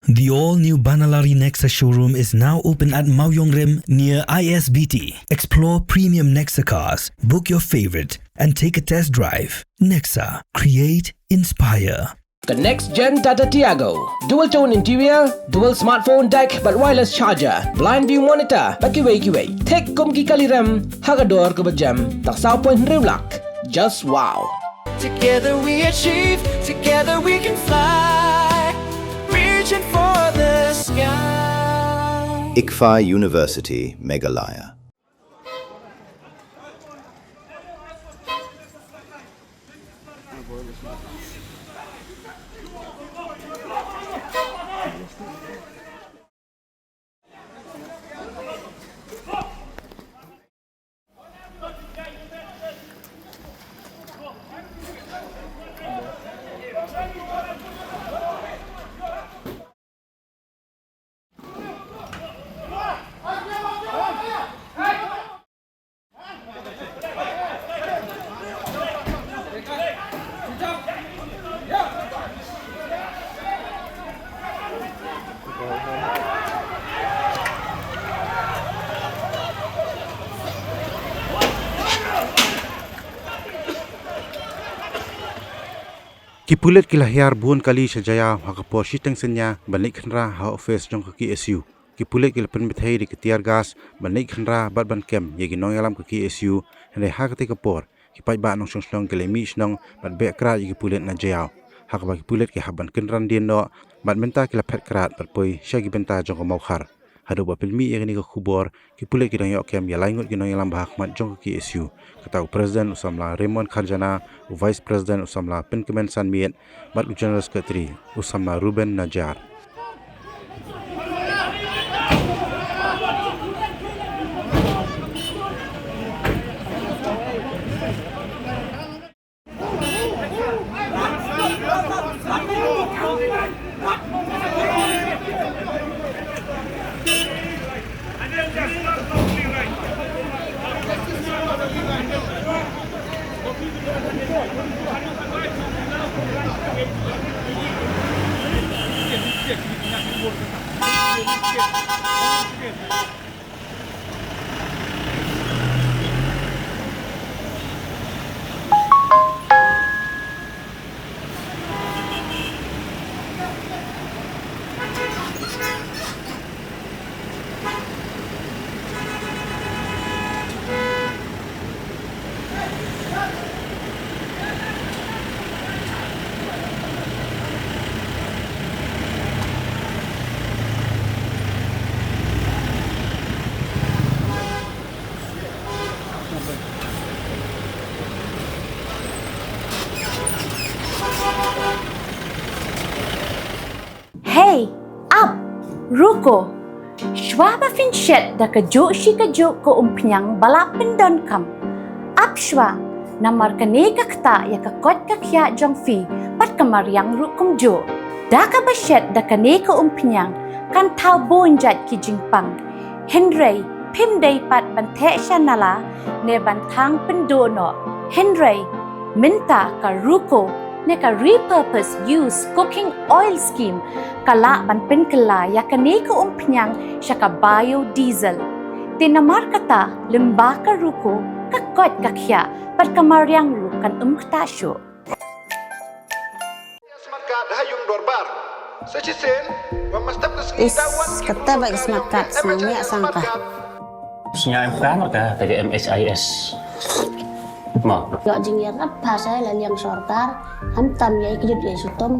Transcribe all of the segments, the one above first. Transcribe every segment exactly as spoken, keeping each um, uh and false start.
The all-new Banalari Nexa showroom is now open at Mawiongrim near I S B T. Explore premium Nexa cars, book your favorite, and take a test drive. Nexa, create, inspire. The next gen Tata Tiago. Dual tone interior, dual smartphone deck, bad wireless charger, blind view monitor, bad kiwei kiwei. Thik kum ki kali rem, ha ka dor kaba jem, tang saw point hynriew lak. Just wow. Together we achieve, together we can fly. Reaching for the sky. ICFAI University, Meghalaya. Ki pulit ki la hiar bun kali sha Jaïaw ha ka por shiteng synñia ban leit khynra ha office jong ka K S U. Ki pulit ki la pynbthei da ki tear gas ban leit khynra bad ban kem ïa ki nongïalam ka K S U, hynrei ha katei ka por ki paidbah nongshong shnong ki la mih shnong bad beh krad ïa ki pulit na Jaïaw, ha kaba ki pulit ki hap ban kynran dien noh bad mynta ki la phet krad bad poi sha ki bynta jong ka Mawkhar. Haduh ba pynmih ïa kane ka khubor, ki pulit ki dang ïoh kem ïa lai ngut ki nongïalam ba ha khmat jong ka K S U, kata u President u samla Raymond Kharjana, u Vice President u samla Pynkmen Sanmiet, bad u General Secretary u samla Ruben Najar. Hey, ap, ruko. Shuwa ba phin shet da kajuh shi kajuh ka umphniang ba la pyndonkam, ap shuwa, namar kane ka ktah ïa ka koit ka khiah jong phi bad ka mariang ruh kumjuh. Da kaba shet da kane ka umphniang kan thaw bun jait ki jingpang. Hynrei phim dei pat ban theh sha nala ne ban thang pynduh noh. Hynrei mynta ka ruko ne ka repurpose use cooking oil scheme ka lah ban pynkylla ïa kane ka umphniang sha ka biodiesel. Te namar kata lyngba ka ruko ka koit ka khiah bad ka mariang ruh kan ym ktah shuh. Smartcard ha ïung dorbar. Sa shisien ba mynstep ka sngi. Is, da wan ki kata ba ka smartcard snang ïa sang ka. Sngewbha marka ka M H I S. Mo. Ïoh jingïarap ha sa la liang sorkar, khamtam ïa ki jut ïa sutum.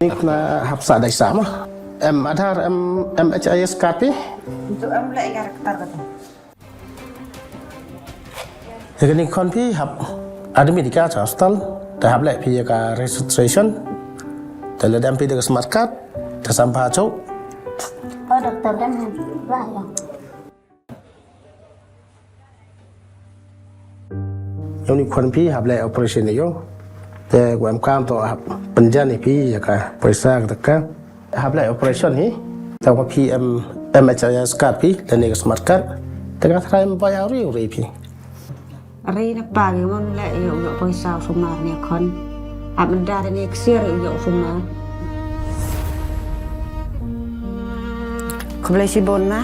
Nik na hap sa dai sa mo. Em Aadhaar, em M H I S card phi? Itu em leh ïa ka rektar kata. Ïa kane khon phi hap admit ïa ka hospital, te hap leh phi ïa ka registration, te lada em phi da ka smart card, te sam pha chok. Oh, doktor kan bah ya. Ïa une khon phi hap leh operation ïa u. Te u em kam to hap pynjan ïa phi ïa ka poisa ka taka. Hap leh operation hi. Te u phi em M H I S card phi lane ka smart card. Te ka trai em bai au ri u ri phi. Ri na pa ngi mon leh ïa u ïa poisa sumar ne khon. Ap da ne ksir ïa u sumar. Khublei shibun ma.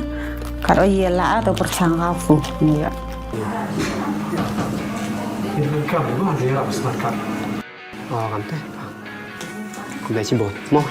Kat o ïa la a to pyrshang ka fu. Ïa. Ini kan ma dia ap smartphone. Oh, kan te. Khublei shibun. Mo.